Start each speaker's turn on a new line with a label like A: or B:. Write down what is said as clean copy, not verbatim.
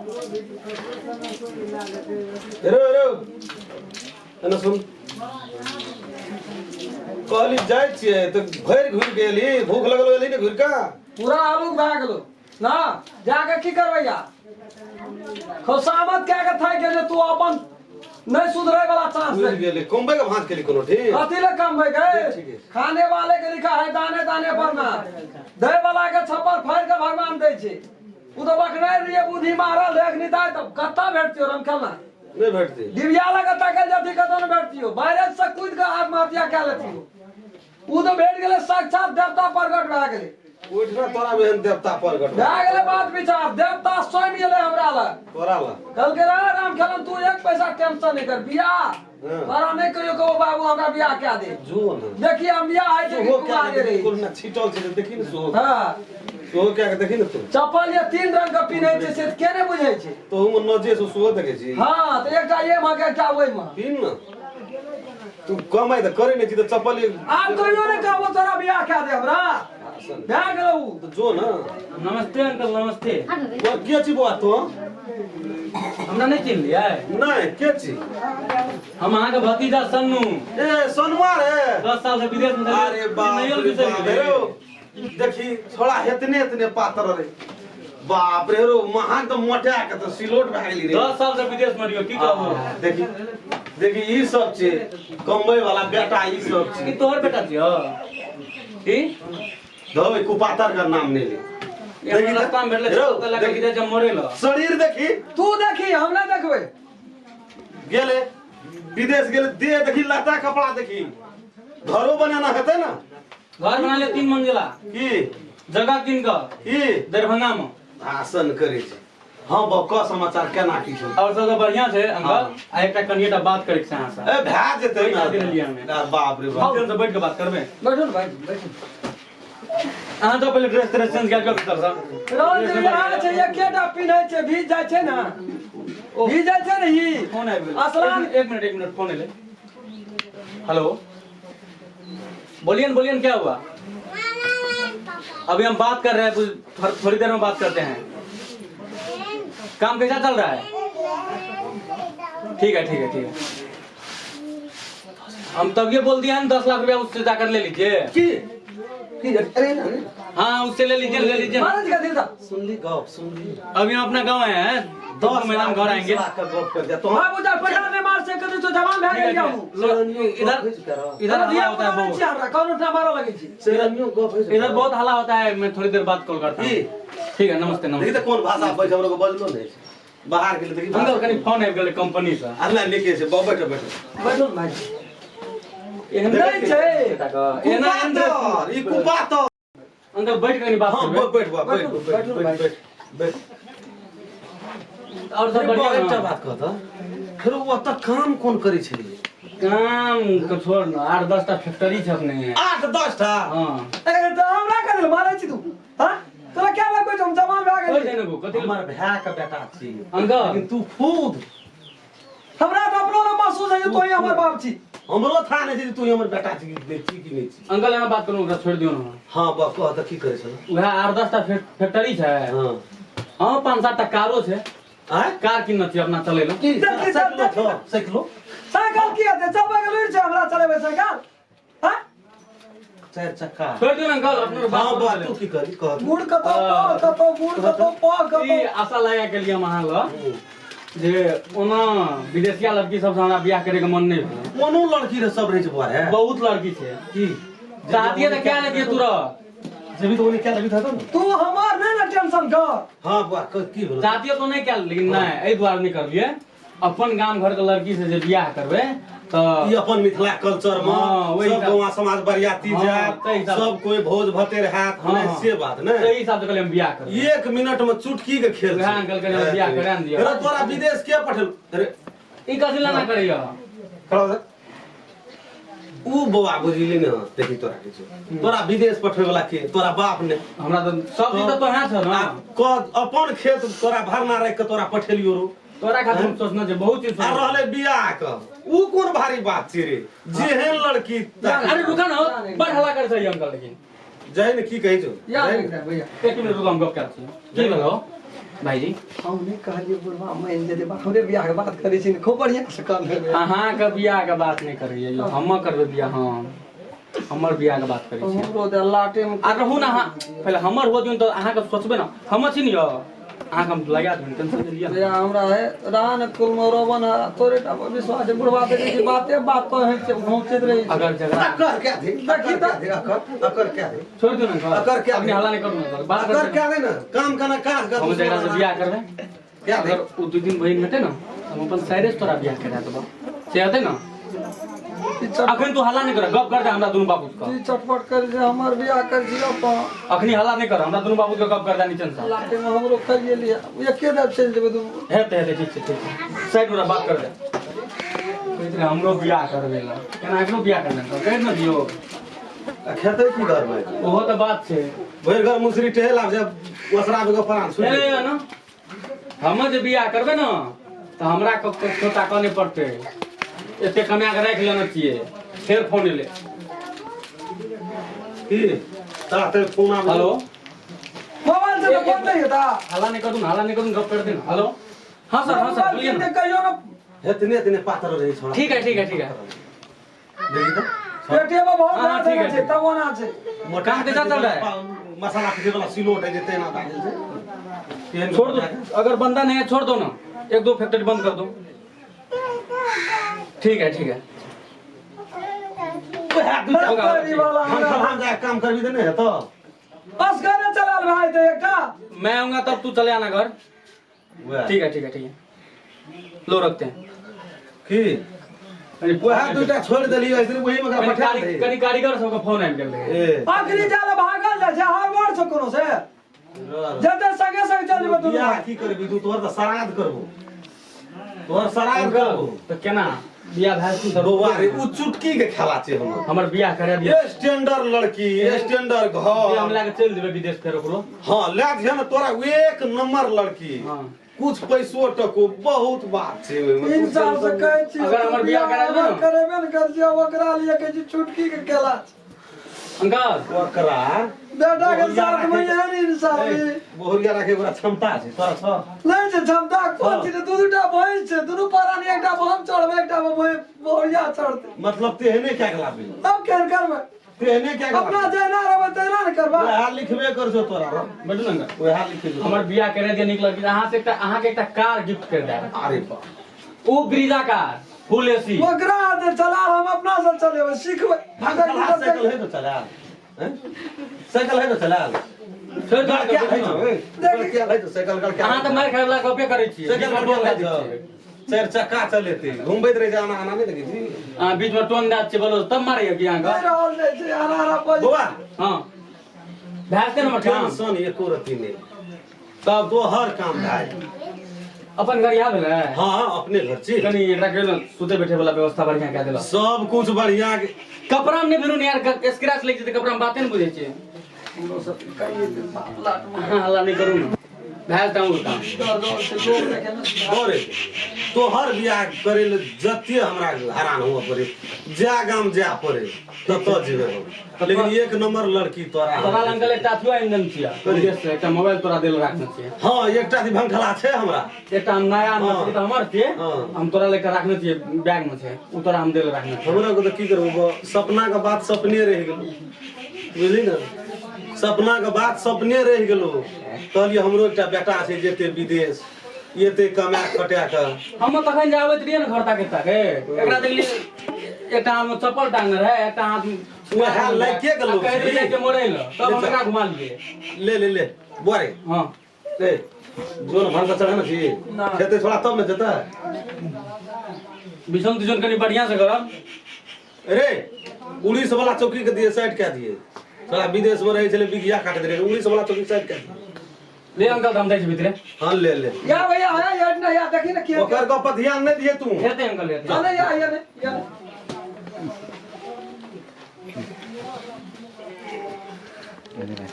A: रो रो एना सुन कहली जाइ छियै तऽ भरि घुरि गेली भूख लगल गेली ने घुरि कऽ
B: पूरा आलू भए गेलो ना जाके की करबै या खुशामद कए के थाकि गेल जे तू अपन नहीं सुधरे वाला चांस
A: घुरि
B: दे
A: गेली कमबै के भाँज केली कोनो ठीक
B: कथी ले कम भए गए
A: ठीक है।
B: खाने वाले के लिखा है दाने दाने पर ना दै वाला के छप्पर फाड़ के भगवान दै छै उ तऽ बकनाइ रहिए बुद्धि मारल रहे अखनी दाइ तब कतऽ भेटतियो रमखेलना
A: नहि भेटतै
B: डिबिया लग तकल जति कतऽ ने भेटतियो बैरेज से कूद के आत्महत्या कए लेतियो उ तऽ भेट गेलै साक्षात देवता प्रकट भए गेलै
A: ओहिठिना तोरा एहन देवता प्रकट
B: भए गेलै बात विचार देवता स्वयं एलै हमरा लग
A: तोरा लग
B: कहलकै रे राम खेलन तू एक पैसा टेंशन नहीं कर बियाह
A: हाँ।
B: तोरा नहीं कहियो कहो बाबू हमरा बियाह कए दे
A: जो ने
B: देखिए हम बियाह होइ छै कि
A: सोहो
B: कुमार
A: क्या
B: रही
A: देखी ना छिटल छै देखी ने सोहो
B: हाँ
A: सोहो क्या के देखी ने तू
B: चप्पल ये तीन रंग के पिन्है छै से के नहि बुझै छै
A: तो हम नजे से सोहो देखै छी
B: हाँ तऽ एकटा ये महक एकटा ओहि महक
A: तीन ने तू कमाइ तऽ करै नहि छी तऽ चप्पल
B: आब कहियो नहि कहबो तोरा बियाह कए दे हमरा भए गेलौ उ।
A: तऽ जो ने
C: नमस्ते अंकल नमस्ते
A: बौआ, के छी बौआ तू
C: हमरा नहि चिन्हलियै
A: नहि के छी
C: हम अहाँके भतीजा सन्नू
A: ए सोनुआ रे
C: 10 साल से विदेश में छलियै।
A: अरे बाप
C: चिन्हैयो
A: रे
C: बिसरि
A: बाप
C: गेलियै।
A: रे देखी छोड़ा हेतने एतने पातर रे बाप रे रो महान तऽ मोटा के तऽ सिलोट भए गेली रे
C: 10 साल से विदेश में रहियो की कहबो
A: देखी देखी ई सब छै कमबै वाला बेटा ई सब
C: की
A: छै
C: तोहर बेटा छियो की
A: धो कुपातर का नाम नहि ले
C: देखी रास्ता में भेटले
A: रौ,
C: तऽ लगा
A: देखी।
C: के जे मरे ल
A: शरीर देखी
B: तू देखी हम नहि देखबै
A: गेले विदेश गेले देह देखी लत्ता कपड़ा देखी घरो बनाना हेतै ने
C: घर बना ले 3 मंजिला
A: की
C: जगह कीन क
A: की
C: दरभंगा में
A: भाषण करै छै हँ बौ कह समाचार केना की छौ
C: और सब तऽ बढ़िया छै अंकल
A: हाँ।
C: आ एकटा कनिएटा बात करे के छै अहाँ से
A: ए भए जेतै
C: ओहि खातिर एलियै हमे।
A: ने बाप रे बाप
C: से बैठ के बात करबै
B: बैठू ने भाई बैठू
C: अहाँ तो पहिले ड्रेस त्रेस चेंज कए के भीतर से
B: रोज बिहार छै एकेटा पिन्है छै भीज जाइ छै ने भीज जाइ छै ने ई
C: फोन आबि गेल
B: असलान
C: एक मिनट फोन एलै हेलो बोलिए न बोलिए न क्या हुआ अभी हम बात कर रहे हैं कुछ थोड़ी देर में बात करते हैं काम कैसा चल रहा है ठीक है ठीक है ठीक है हम तब ये बोल दिया है 10 लाख रुपया उससे जाकर ले लीजिए
A: की की अरे अरे
C: हाँ उससे ले लीजिए ले लीजिए
B: महाराज का दिल था
A: सुनली गप सुनली
C: अभी हम अपना गाँव आए हैं 2 महीना में घर आएंगे
A: 10 लाख का गप कर दिया तो
B: बाबू जा पैसा नहीं मार से करू तो जवान भए
C: ठीक है,
B: गेल
C: ठीक
B: हूं
C: है। लो, इधर इधर हल्ला होता है बहुत
B: हमरा कौन उठा मारा लगे छी
A: शेरनियो गप होइ छै
C: इधर बहुत हल्ला होता है मैं थोड़ी देर बाद कॉल करता हूँ
A: की
C: ठीक है नमस्ते
A: देखी
C: नमस्ते
A: तऽ कोन भाषा बज हमरा को बजलो नहि छै बाहर गेलै देखी
C: अंकल कनी फोन आबि गेलै कंपनी से
A: अल्लाह लिखे छै बाबू बैठो बैठो
B: बैठो ने भाई
C: एहन
B: नहि छै
C: एना एहन
A: कुपातर ई कुपातर
C: अंकल बैठ कनी बात
A: हाँ
C: करबै
A: बैठ बैठ बैठ
B: बैठू,
A: बैठ
B: बैठू,
A: बैठ बैठ
C: और सब बढ़िया
A: एकटा
C: ने?
A: बात कह तऽ फेर ओ ओतऽ काम कोन करै छलियै
C: काम के छोड़ न 8-10 टा फैक्ट्री छै अपने
A: 8-10 टा
C: हाँ
B: ए तऽ हमरा कथी मारै छी तू हां तोरा क्या लगै छै हम जवान भए
C: कोई
B: गेलियै
C: छै ने गो कथी
A: हमर भाय के बेटा छी
C: अंकल
A: लेकिन तू खुद
B: हमरा तऽ अपनो ने महसूस है जे तोही हमर बाप छी
A: हमरो था नहि छै जे तू हमर बेटा छी कि नहि छी कि नहि छी
C: अंकल एना बात करू ओकरा छोड़ि दियौ ने
A: हाँ बा कह तऽ की करै छल
C: उएह 8-10 टा फैक्ट्री छै
A: हाँ
C: हाँ 5-7 टा कारो छै
A: आँय
C: कार किनने छियै अपना चलै लए
A: की
B: देखी,
A: साइकिलो
B: देखी।
A: छौ साइकिलो
B: साइकिल की हेतै चलबै के लुरि छै हमरा चलेबै साइकिल हाँ
A: चारि चक्का
C: छोड़ि दियौ ने अंकल अपनो बात
A: हाँ बा
C: करू
A: तू की करी कह
B: मुड़ कतौ पग कतौ मुड़ कतौ पग
C: ई
B: कतौ
C: आशा लगा के लिए हम अहाँ लग जे ओना विदेशिया लड़की सबसँ हमरा बियाह करे के मन नहि भेल
A: कोनो लड़की रे सब रहै छै बौआ रे
C: बहुत लड़की छै
A: की
C: शादिये तऽ कए लेतियै तुरंत
A: जेबी तऽ ओने क्या लेबी था ने
B: तू हमर नहि ने टेंशन कर
A: हाँ बौआ की भेलो
C: शादिये तो नहि कयल लेकिन नहि एहि दुआरे नहि करलियै अपन गाम घर के लड़की से जे बियाह करबै तऽ
A: ई अपन मिथिला कल्चर में
C: हाँ, ओहि
A: सब
C: हिसाब-
A: गाँव समाज बरियाती
C: हाँ,
A: जायत
C: ताहि हिसाब-
A: सब कोई भोज भतेर हैत
C: हाँ,
A: नहि
C: हाँ।
A: से बात ने
C: ताहि हिसाब से कहलियै हम बियाह करबै
A: एक मिनट में चुटकी के खेल
C: वएह
A: छै।
C: अंकल कहलियै बियाह करा ने दिअ।
A: अरे तोरा विदेश के पठेल अरे
C: ई कथी लना करैया
A: खड़ा हो जा। ऊ बौआ बुझली ने देखी तोरा किछु तोरा विदेश पठबै वाला के तोरा बाप ने
C: हमरा तऽ सब चीज तऽ तोहे छौ
A: आ
C: ने
A: कह अपन खेत तोरा भरना राखि के तोरा पठेलियो रो
C: तोरा खातिर हम सोचना छै बहुत चीज
A: आ
C: सोचना
A: रहलै बियाह के ऊ कोन भारी बात छै रे जेहन लड़की
C: छै। अरे रुका ना बड़ हल्ला कर छै अंकल लेकिन
A: जाहि ने की कहै छौ
B: याद
A: जाहि ने।
B: रखना भैया
C: एक मिनट रुका हम गप कर छी की भेलो भाईजी
B: हम नहि कहलियै बुढ़वा मानि जेतै बा हमरे बियाह के बात करै छी ने खूब बढ़िआँ से कर लेबै।
C: अहाँके बियाह के बात नहि करैए यौ, हमर करबै बियाह, हम हमर बियाह के बात करै छी।
B: हमरो तऽ लाटे मे
C: आ रहू ने अहाँ, पहिले हमर हुअ दियौ तऽ अहाँके सोचबै ने, हमर छी ने यौ, अहाँके हम लगा देबै, टेंशन नहि लिअ।
B: भैया हमरा है रान कुल में रोबन है तोरे टा पर विश्वास है बुढ़वा देखै छी बाते बात पर है छै घोंचैत रहै छै।
C: अगर झगड़ा
A: अकर क्या दे, अकर क्या दे, अकर अकर क्या दे,
C: छोड़ दियौ ने घर।
A: अकर क्या
C: अपने हल्ला नहि करू ने घर, बात
A: अकर
C: करबै।
A: क्या दे ने काम करना काज कर
C: हम जकरा से बियाह करबै
A: क्या दे
C: अगर ओ दू दिन बहिन हेतै ने हम अपन साइरे से तोरा बियाह करा देबौ, से हेतै ने?
B: ई चट
C: अखन तू हल्ला नहि कर, गप कर दे हमरा दुनू बाबू के।
B: ई चटपट कर जे हमर बियाह कर छी अपन।
C: अखनी हल्ला नहि कर, हमरा दुनू बाबू के गप कर दे नीचन से।
B: लाटे में हमरो करिए लिया एके दाब चलि जेबै दुनू।
C: हेतै हेतै, ठीक छै ठीक छै, साइड में बात कर दे। कहैत रहै हमरो बियाह करबै लए, केना एकरो बियाह करबै तऽ कहि ने दियौ।
A: आ खेतै की घर में?
C: ओहो तऽ बात छै।
A: भरि घर मुसरी टहल आब जब ओसरा बेगो प्राण छुटि
C: ए
A: जेतै।
C: ना हम जे बियाह करबै ने तऽ हमरा खोता कऽ नहि पड़तै, एते कमा कऽ राखि लेने छियै। फेर फोन एलै।
A: की तोरा ते फोन आबै?
C: हेलो।
B: मोबाइल से तऽ फोन नहि हेता।
C: हल्ला नहि करू ने, हल्ला नहि करू ने, गप कर दे ना। हेलो, हाँ सर, हाँ सर,
B: मोबाइल
C: बोलिए ना।
B: कीन के कहियो ना।
A: एतने एतने पातर रहै छोड़ा।
C: ठीक है ठीक है ठीक है।
A: देखी तऽ
B: पेटीएम में बहुत
C: हाँ, हाँ,
B: दर्द
C: ठीक है,
B: छै
C: ठीक है।
B: तब ओना छै।
A: मोटा
C: काम कैसा चल रहा है?
A: मसाला पीसे वाला सिलोट है जे तेना भए गेल छै। केहन
C: छोड़ दो, अगर बंदा नहीं है छोड़ दो ना, एक दो फैक्ट्री बंद कर दो। ठीक है ठीक है।
A: वएह दू
C: होगा,
A: चारि
B: फैक्ट्री वाला
A: हम
B: हमरा
A: फलान जाके काम करबी तऽ नहि हेतौ।
B: बस घरे चलाल भाई तो एकटा।
C: मैं आऊंगा तब तू चले आना घर।
A: वएह।
C: ठीक है ठीक है ठीक है, लो रखते हैं।
A: की
C: कनी
A: वएह दूटा छोड़ि देलियै ऐसे ओही मे ओकरा
C: कनी
A: पठा
C: कारी-
A: दही।
C: कनी कारीगर सबके फोन आबि गेल रहै।
A: ए
B: अखनी जाल भागल जाइ छै हर बार छै कोनो से जते संगे संग चल जेबै दुनू
A: बियाह
B: भाई।
A: की करबी तू? तोहर तऽ श्राद्ध करबो, तोहर श्राद्ध करबो।
C: तऽ केना बियाह भए जेतै तऽ
A: बौआ रे, उ चुटकी के खेला छै हमर।
C: हमर बियाह करा दिअ।
A: स्टैंडर्ड लड़की, स्टैंडर्ड
C: जे हम
A: घर।
C: लए कऽ चलि जेबै विदेश फेर ओकरो।
A: हाँ लए दिहे ने तोरा एक नंबर लड़की।
C: हाँ।
A: कुछ पैसो टको बहुत बात छै ओहिमे।
B: तीन साल से कहै छी
C: अगर हमर बियाह करा देबै ने?
B: करेबे ने करै छी ओकरा लिए कहै छी चुटकी के केला छै।
C: अंकल
A: ओकरा
B: बेटा के साथ में एहन इंसानी
A: बहुरिया राखे ओकरा क्षमता छै तोरा छ?
B: नहीं छै क्षमता। कोन चीज? दू दूटा भैंस छै दुनू परानी, एकटा पर हम चढ़बै एकटा पर बहुरिया चढ़तै।
A: मतलब तेहने क्या के लाबी?
B: तब केहन करबै?
A: तेहने क्या के
B: अपना जहिना रहबै तहिना ने करबै।
A: वएह लिखबे कर छौ तोरा रौ।
C: बैठू ने अंकल।
A: वएह लिखे छौ।
C: हमर बियाह करे दिअ नीक लड़की, अहाँ से एकटा अहाँके एकटा कार गिफ्ट कर देब।
A: अरे बा
C: ओ ब्रीजा कार फुल एसी।
B: ओकरा हाथे चला हम अपना से चलेबै सिखबै।
A: साइकिल है तो चला हैं? साइकिल है तो चला।
C: छोड़ि दियौ
A: क्या है
C: अंकल,
A: छौ, ए? क्या है छौ, साइकिल का क्या
C: अहाँ तऽ मारि खाय वला गपे करै छियै।
A: साइकिल
C: बीचमे
A: का
C: टोन
A: क्या
C: दए
A: है
C: दै
A: छौ?
C: छियै।
A: चारि चक्का चलेते घुमबैत रहै छै आना आना नहि देखै छी?
C: अहाँ बीचमे टोन दए छियै बोलो तब मारैया की अहाँके?
B: नहि रहल जाइ छै हरा हरा बज।
A: बौआ
C: हँ भए जेतै ने हमर काम?
A: टेंशन एको रत्ती नहि।
C: तब
A: तोहर काम भए गेल।
C: अपन घर इएह भेलै?
A: हाँ अपने घर छी।
C: कनि एकरा कहियौ ने सुते बैठे वाला व्यवस्था बढ़िया कए देलक।
A: सब कुछ बढ़िया।
C: कपड़ा मे नहि भिरू ने यार, स्क्रैच लागि जेतै कपड़ा मे, बाते ने बुझै छियै।
B: हमरो सब कहिए दिन बाप लाट में
C: अहाँ हल्ला नहि करू ने, भए जेतै अहूँके काम।
B: दर्द होइ छै, लोक देखे ने सुधार।
A: अरे तोहर बियाह करे ले जते हमरा हैरान हुआ पड़े, जा गाम जा पड़े ततऽ जेबै हम, लेकिन एक नंबर लड़की तोरा।
C: तोरा लग अंकल एकटा अथियो आनि देने छियै विदेश से, एकटा मोबाइल तोरा देल राखने छियै।
A: हाँ एकटा अथी भंगठला छै हमरा।
C: एकटा हम नया आनने
A: हाँ।
C: छियै तऽ हमर छियै।
A: हाँ।
C: हम तोरा लए एकटा राखने छियै, बैग मे छै, ओ तोरा हम देल राखने छियै।
A: हमरा के तऽ की करबो, सपना के बात सपने रहि गेलो, बुझली ने? सपना के बात सपने रहि गेलो। कहलियै हमरो एकटा बेटा छै जेते विदेश एते कमा खटा के।
C: हम तखन जे आबैत रहियै ने घर ताके ताके एकरा देखलियै एकटा हाथ में चप्पल टांगने रहे, एकटा हाथ में
A: वएह लैके गेलौ
C: आ कहैत रहियै
A: छी।
C: जे मोड़ै लए, तब हम एकरा घुमा लियै।
A: ले ले ले बुआ रे।
C: हाँ
A: ए जो ने भनसा चढ़े ने छी।
B: ना।
A: खेते छोड़ा तब ने जेतै।
C: बिछौन तिछौन कनि बढ़िया से करब।
A: रे उड़ीस वाला चौकी के दिए साइड कए दिए, साला विदेश में रहै छलै बिगिया काटैत रहै, उड़ीस वाला चौकी साइड कए दिए।
C: ले अंकल तऽ हम जाइ छी भीतरे।
A: हाँ ले ले।
B: या भैया है या नहीं या देखी ना के
A: ओकर गप पर ध्यान नहीं दिए तू।
C: हेतै अंकल हेतै।
B: नहीं या या नहीं या नहीं।